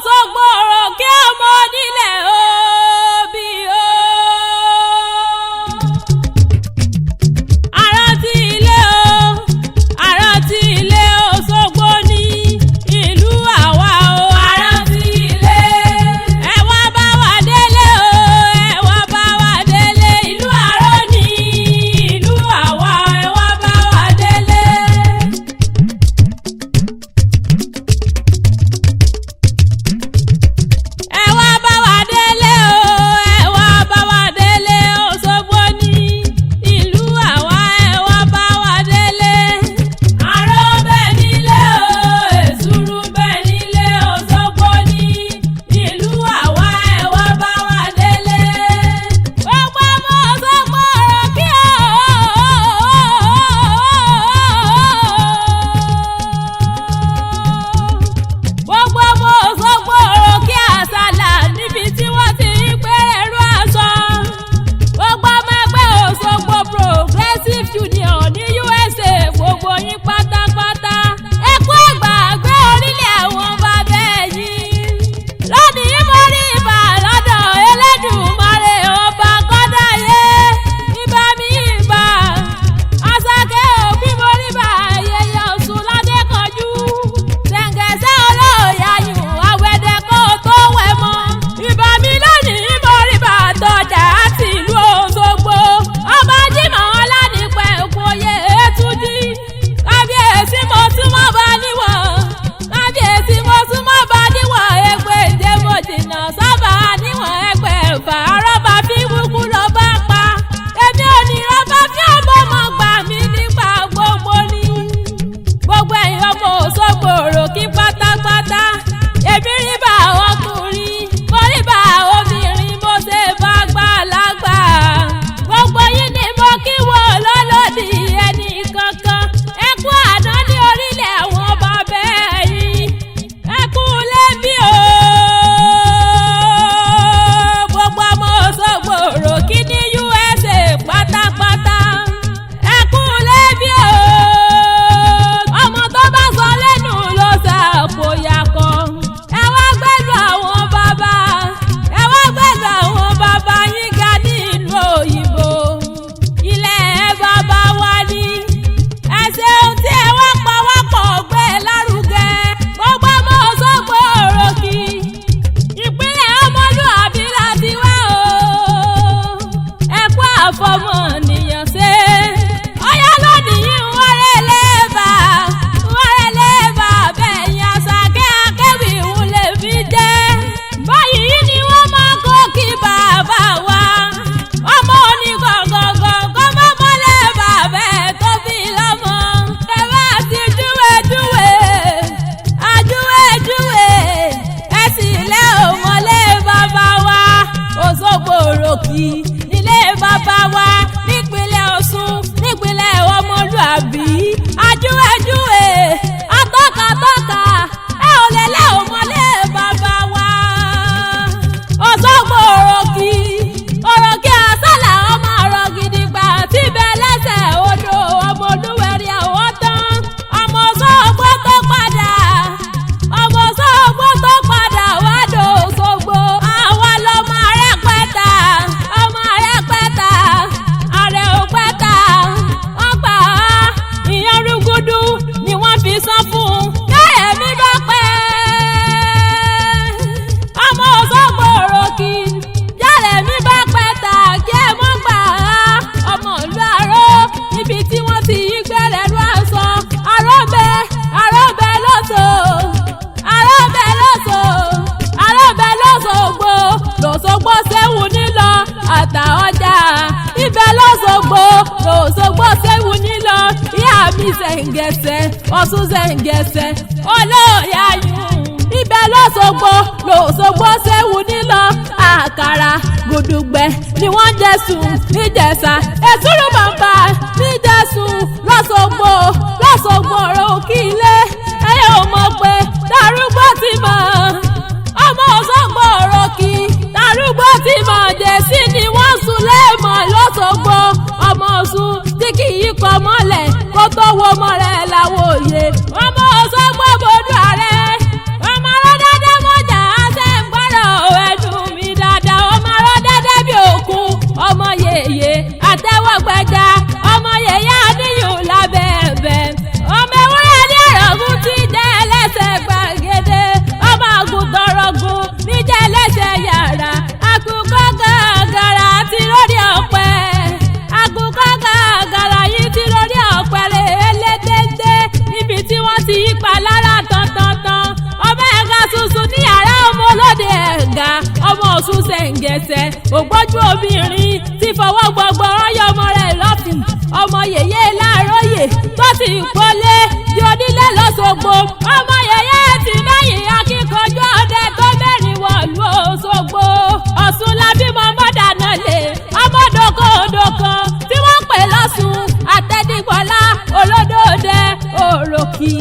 Òṣogbo òròkè ọmọ onílẹ̀ òbí o. Àrántí ilé o, àrántí ilé Òṣogbo ní ìlú àwa o. Àrántí ilé. Ẹ wá bá wa délé o, ẹ wá bá wa délé. Ìlú Àró ní ìlú àwa, ẹ wá bá wa délé. Ẹ wá bá wa délé o, ẹ wá bá wa délé. Òṣogbo ní ìlú àwa, ẹ wá bá wa délé. Àró bẹ nílé o, èsúrú bẹ nílé. Òṣogbo ní ìlú àwa, ẹ wá bá wa délé. Gbogbo ọmọ Òṣogbo ọ̀rọ̀ kí o. Gbogbo ọmọ Òṣogbo òròkè àsálà níbi tí wọ́n ti ń pé ẹrú aṣọ. Gbogbo ọmọ ẹgbẹ́ Òṣogbo Progressive Union ní USA, gbogbo yín pátápátá. Ẹ kú ìgbàgbé orílẹ̀ àwọn bàbá ẹ̀yìn. Lónìí mo rí ibà lọ́dọ̀ Elédùmarè ọba kọ́dáyé. Ibà mi ibà. Àṣàkẹ́ òbí mo rí bà ayẹyẹ Ọ̀ṣun ládékanjú. Ṣẹ̀ǹgẹ̀ṣẹ̀ olóòyàyùn àwẹ̀dẹ kó tó wẹ̀ mọ́. Ibà mi lónìí mo rí bà tọjà àti ìlú Òṣogbo. Ọba Jímọ̀ Ọlánìpẹ̀ Òkòyè Ètúndí. Kábíyèsí mo súnmọ́ bá níwọ̀n. Kábíyèsí mo súnmọ́ bá níwọ̀n ẹgbẹ́ ìjẹ́ mo jìnnà sábà níwọ̀n ẹgbẹ́ ẹ̀fà arọ́bà fi wúkú lọ bá pa. Èmi ò ní rọ́bà fi ọmọ mọ̀ gbà mí nígbà gbogbo ni. Gbogbo ẹ̀yin ọmọ Òṣogbo òròkí pátápátá. Èmi rí bá ọkùnrin, mo rí bá obìnrin, mo ṣe bá gbàlagbà. Gbogbo yín ni mo kí wò lọ́lọ́dì ẹnì kankan. Ẹ kú àná ní orílẹ̀ àwọn bàbá ẹ̀yìn. Ẹ kú lẹ́bí o. Gbogbo ọmọ Òṣogbo òròkí ní USA pátápátá. Ẹ kú lẹ́bí o. Ọmọ tó bá sọ lẹ́nu ló ṣàpòyà kan. Ẹ wá gbẹ́lu àwọn bàbá. Ẹ wá gbẹ́lu àwọn bàbá yín ga ní ìlú òyìnbó. Ilẹ̀ bàbá wa ni. Ẹ ṣeun tí ẹ wá pa wá pọ̀ gbé lárugẹ. Gbogbo ọmọ Òṣogbo òròkì. Ìpínlẹ̀ ọmọlúàbí la ti wá o. Ẹ kú àfọmọnìyàn ṣe. Ọ̀yá lónìí ń wárẹ̀ lẹ́ẹ̀bà. Ń wárẹ̀ lẹ́ẹ̀bà bẹ́yìn Àṣàkẹ́ akéwì ń lè fi jẹ́. Báyìí ni wọ́n máa kó kí bàbá wa. Ọmọ onígọ̀gọ̀gọ̀ kó má mọ́lẹ̀ bàbá ẹ̀ tó bí lọ́mọ. Ẹ bá ti júwèjúwe, àjúwèjúwe, ẹ sì lẹ́ òmọ̀lé bàbá wa. Òṣogbo òròkì nílé bàbá wa nípínlẹ̀ Ọ̀ṣun nípínlẹ̀ ọmọlúàbí. Àjúwèjúwe, atọ́katọ́ka, ẹ ò lè lẹ́ òmọ̀lé bàbá wa. Òṣogbo òròkì, òròkì àsálà ọmọ ọ̀rọ̀ gidigba tí bẹ lẹ́sẹ̀ odò ọmọ olúwẹ̀rí àwọn tán. Ọmọ Òṣogbo tó padà, ọmọ Òṣogbo tó padà wá dò Òṣogbo. Àwa lọmọ Arẹ́pẹ́ta, ọmọ Arẹ́pẹ́ta, Àrẹ Òpẹ́ta. Wọ́n gbà á, ìyẹn rúgúdú ni wọ́n fi san fún un. Kẹ́rẹ̀mí bá pẹ́. Ọmọ Òṣogbo òròkì, jálẹ̀mí bá pẹ́ tà kí ẹ mọ́ gbà á. Ọmọ ìlú Àró, níbi tí wọ́n ti yí gbẹ́rẹ́ rú aṣọ. Àró bẹ, àró bẹ lọ́sọ̀, àró bẹ lọ́sọ̀, àró bẹ lọ́sọ̀gbò. Lọ́sọ̀gbò sẹ́wù nílọ àtà ọjà. Ibẹ̀ lọ́sọ̀gbò, lọ́sọ̀gbò sẹ́wù nílọ. Ìyá mi ṣẹ̀ǹgẹ̀ṣẹ̀, Ọ̀ṣun ṣẹ̀ǹgẹ̀ṣẹ̀, olóòyà yùn. Ibẹ̀ lọ́sọ̀gbò, lọ́sọ̀gbò sẹ́wù nílọ. Àkàrà gùdùgbẹ̀ ni wọ́n jẹ sùn níjẹ̀ṣà. Èsúrú bàbà níjẹ̀sùn lọ́sọ̀gbò, lọ́sọ̀gbò ọ̀rọ̀ òkì ilé. Ẹ yóò mọ̀ pé darúgbó ti mọ̀. Ọmọ Òṣogbo òròkì, darúgbó ti mọ̀ jẹ̀sí ni wọ́n sùn lẹ́ẹ̀mọ̀ lọ́sọ̀gbò. Ọmọ Ọ̀ṣun tí kì í kọ mọ́lẹ̀ kó tó wo ọmọ rẹ̀ láwọ̀ òye. Ọmọ Òṣogbo bodò ààrẹ. Ọmọ aládàá mọ̀jà Ọ̀ṣun ṣẹ̀ǹgẹ̀ṣẹ̀, ògbójú obìnrin tí fọwọ́ gbọgbọrọ yọmọ rẹ̀ lọ́fìn, ọmọ yèyé Láàróyè tó ti kọ́lé di onílé lọ́sọ̀gbọ̀, ọmọ yèyé ti mẹ́yìn akíkanjú ọdẹ tó mẹ́rin wọ̀lú Òṣogbo. Ọ̀ṣun labímọ mọ́dànà lè ọmọdókòdó kan tí wọ́n pè lọ́sùn àtẹnigbọ́lá olódòdè òròkì.